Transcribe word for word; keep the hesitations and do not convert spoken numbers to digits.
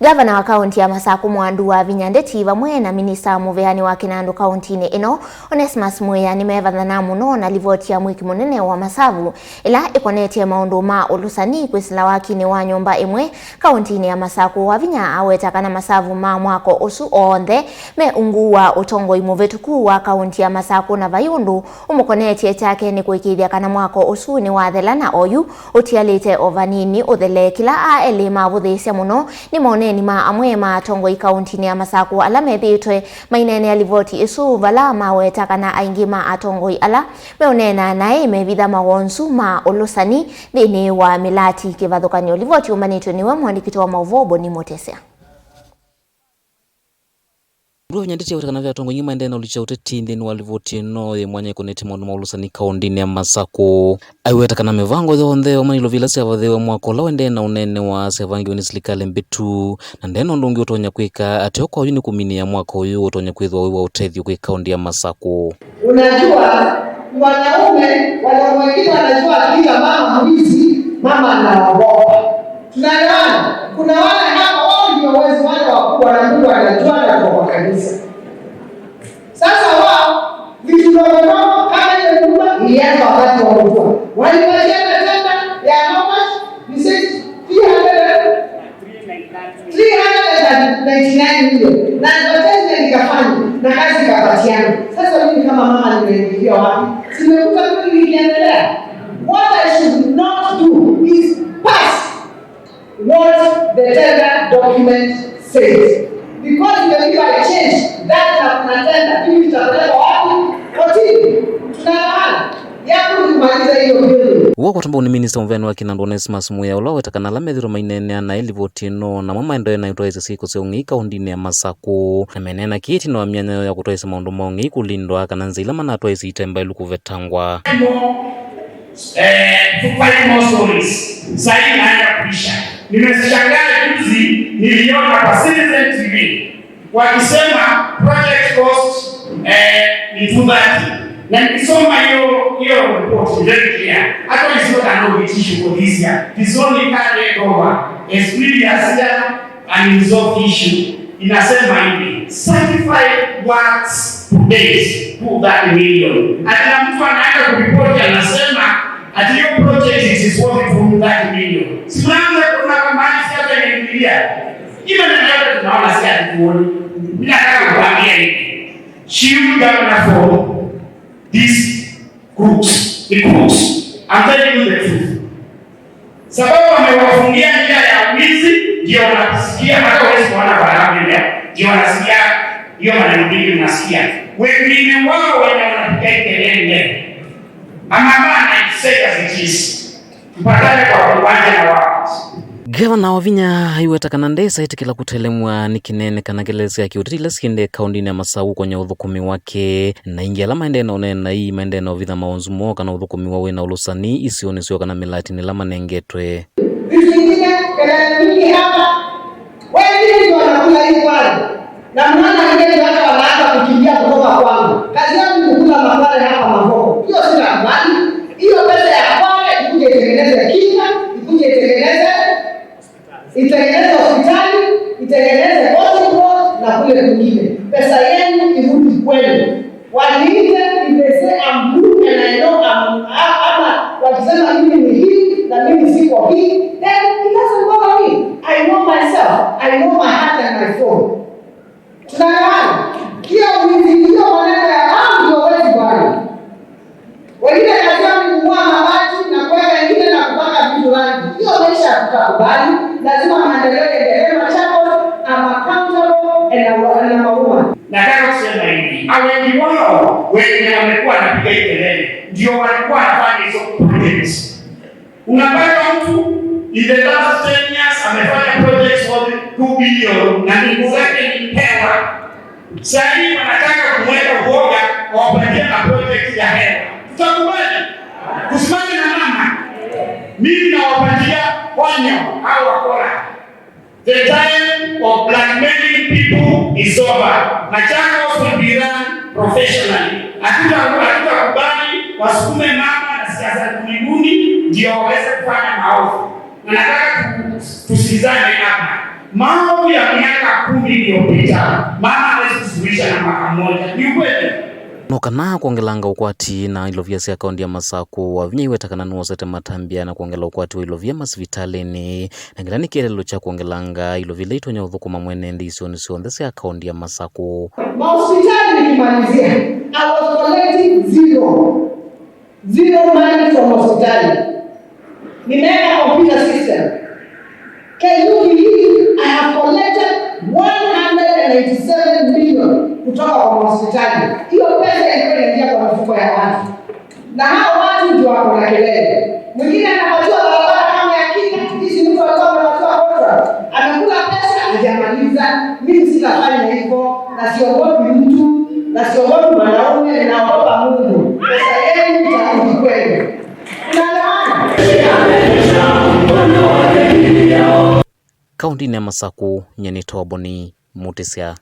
Ngavana wa kaũnti ya Masakũ Mwandu Wavinya Ndeti vamwe na minista mũveani wa kĩnandũ kaũntinĩ ĩno, Onesmus Mwĩa, nĩmevathana mũno na livoti ya mwĩki mũnene wa masavu ĩla ĩkonetye maũndũ ma ũlũsani kwĩsĩla wakinĩ wa nyũmba ĩmwe kaũntinĩ ya Masakũ. Wavinya aweta kana masavu ma mwako ũsu onthe me ungu wa ũtongoi mũvĩtũku wa kaũnti ya Masakũ, na vai ũndũ ũmũkonetye kyake nĩ kũĩkĩĩthya kana mwako ũsu nĩwathela na oyu ũtialĩte o vanini ũthele. Kĩla aa elĩ mavũthĩĩsya mũno nĩ maoneni ma amwe ma atongoi kaũntinĩ ya Masakũ ala methĩĩtwe maineenea livoti ĩsu, vala maweta kana aingĩ ma atongoi ala meũneena naĩ mevitha mawonzu ma ũlũsani nthĩnĩ wa mĩlati kĩvathũkany'o. Livoti yũmbanĩtw'e nĩwe mũandĩki witũ wa maũvoo Boni Mũtesya. Mũndũ wa Vinya Ndeti aweta kana ve atongoi aingĩ maendee na ũlikya ũteti nthĩnĩ wa livoti ĩno yĩ mwanya ĩkonetye maũndũ ma ũlũsani kaũntinĩ ya Masakũ. Aiweta kana mĩvango yonthe ya ũmanĩlo vĩla syavathĩwe mwaka ũla ũendee na ũneenewa syavangiwe nĩ silikalĩ mbĩtu, na ndena ũndũ ũngĩ ũtonya kwĩka, ateo kwa oyu nĩ kũminĩa mwaka ũyũ ũtonya kwĩthĩwa wĩ wa ũtethyo kwĩ kaũnti ya Masakũ. Unajua, wanaume, wanaume wengine wanajua akiita mama mwizi, mama anaogopa. Tunaelewana? Kuna wale hapa, wao ndio wezi wale wakubwa, na Mungu anajua na kwa makanisa. Sasa wao, vitu ndogo ndogo kama ile nyumba ilianza wakati wa mvua. Walipatiana tenda ya how much? You said three hundred, three hundred and ninety-nine million. Na advertisement ikafanywa, na kazi ikapatiana. Sasa mimi kama mama nimeingiliwa wapi? Simekuta kweli nikiendelea. What I should not do is pass what the tender document says. Because even if I change that na kuna tender, mimi nitapeleka wapi? Kotini. Tunaelewana? Yangu ni kumaliza hiyo bill. Ũu akwatwa mbau nĩ minista mũveani wa kĩnandũ Onesmus Mwĩa, ũla waweta kana ala methĩĩtwe maineenea naĩ livoti ĩno namo maendee na ũtwaĩĩsya syĩko sya ũng'ei kaũntinĩ ya Masakũ, na meneena kĩĩ ĩtina wa myanya yoo ya kũtwaĩĩsya maũndũ ma ũng'ei kũlindwa kana nzĩa ila manatwaĩĩsya itembaĩlu kũvetangwa. Eh, five more stories. Saa hii inaenda kuisha. Nimeshangaa juzi niliona kwa Citizen T V wakisema project cost, eh, ni two thirty. Na nikisoma hiyo, hiyo report, very clear. Actually, it's not an audit issue for this year. It's only carried over as previous year unresolved issue. Inasema hivi, certified works to date, two thirty million. Ati na mtu anaenda kuripoti anasema ati hiyo project it is worth two thirty million. Si mnaanza kuona kama hali siasa inaingilia? Hiyo ndio yote tunaona si hatuoni. Mimi nataka kuambia hivi. Shield governor for these crooks. The crooks. I'm telling you the truth. Sababu wamewafungia njia ya wizi, ndio wanasikia, hata huwezi kuona baramu leo, ndio wanasikia hiyo maneno mingi mnasikia. Wengine wao wenye wanapiga kelele, I'm a man, I say as it is. Tupatane kwa uwanja na wao. Gavana Wavinya aiweta kana ndesa ĩtĩkĩla kũtelemw'a nĩ kĩnene kana kelesi ya kĩũteti ila syĩndee kaũntinĩ ya Masakũ kũkonya ũthũkũmi wake, na aingĩ ala maendee na ũneena ii maendee na ũvitha mawonzu moo kana ũthũkũmi woo wĩ na ũlũsani isionĩ syoo kana mĩlatinĩ ĩla manengetwe. Vitu vingine, kelele mingi hapa. Wengi ndio wanakula hii kwale. Na mnaona wengine hata wanaanza kukimbia kutoka kwangu. Kazi yangu ni kukula makwale hapa Mavoko. Hiyo sitakubali. Hiyo pesa ya kwale ikuje itengeneze kinga, ikuje itengeneze, itengeneze hospitali, itengeneze coaching road na kule kwingine. Pesa yenu irudi kwenu. Waniite, if they say I'm blue and I know I'm, a-, ama wakisema mimi ni hii na mimi siko hii, then it doesn't bother me. I know myself. I know my heart and my soul. Tunaelewana? Hiyo wizi, hiyo maneno ya, ah, ndio wezi bwana. Wengine kazi yao ni kung'oa mabati na kuweka ingine na kupaka vitu rangi. Hiyo maisha hatutakubali. Lazima maendeleo yaendelee. Machakos, I'm accountable and I'm, and I'm a woman. Nataka kusema hivi, hao wengi wao wenye wamekuwa wanapiga hii kelele ndio walikuwa wanafanya hizo projects. Unapata mtu in the last ten years amefanya projects worth two billion na ndugu zake ni hewa. Saa hii wanataka kumweka uoga, wawapatie na project ya hewa. Tutakubali? Tusimame na mama. Mimi nawapatia onyo hao wakora. The time of blackmailing people is over. Machakos will be run professionally. Hatuta-, hatutakubali wasukume mama na siasa duni duni ndio waweze kufanya maovu. Na nataka tu-, tusizane hapa. Mambo ya miaka kumi iliyopita, mama hawezi kusuluhisha na mara moja. Ni ukweli. No kana kwongelanga ũkwati na ilovia sya kaũnti ya Masakũ, Wavinya aiweta kana nũosete matambya na kwongela ũkwati wa ilovia masivitalĩnĩ, na ngĩla nĩ kĩeleelo kya kwongelanga ilovia ila itonya ũthũkũma mwene nthĩ isionĩ syonthe sya kaũnti ya Masakũ. Mahospitali nikimalizia, I was collecting zero. Zero money from hospitali. Nimeweka computer system. K U P hii, I have collected one hundred and ninety-seven million kutoka kwa hospitali. Hiyo pesa ilikuwa inaingia kwa mifuko ya watu. Na hao watu ndio wako na kelele. Mwingine anapatiwa barabara kama ya Kenya, hizi mtu alikuwa amepatiwa contract, amekula pesa, hajamaliza. Mimi sitafanya hivyo, na siogopi mtu, na siogopi mwanaume, ninaogopa Mungu. Pesa yenu itarudi kwenu. Tunaelewana? Kaũntinĩ ya Masakũ, nyie nĩ Toboni Mutisya.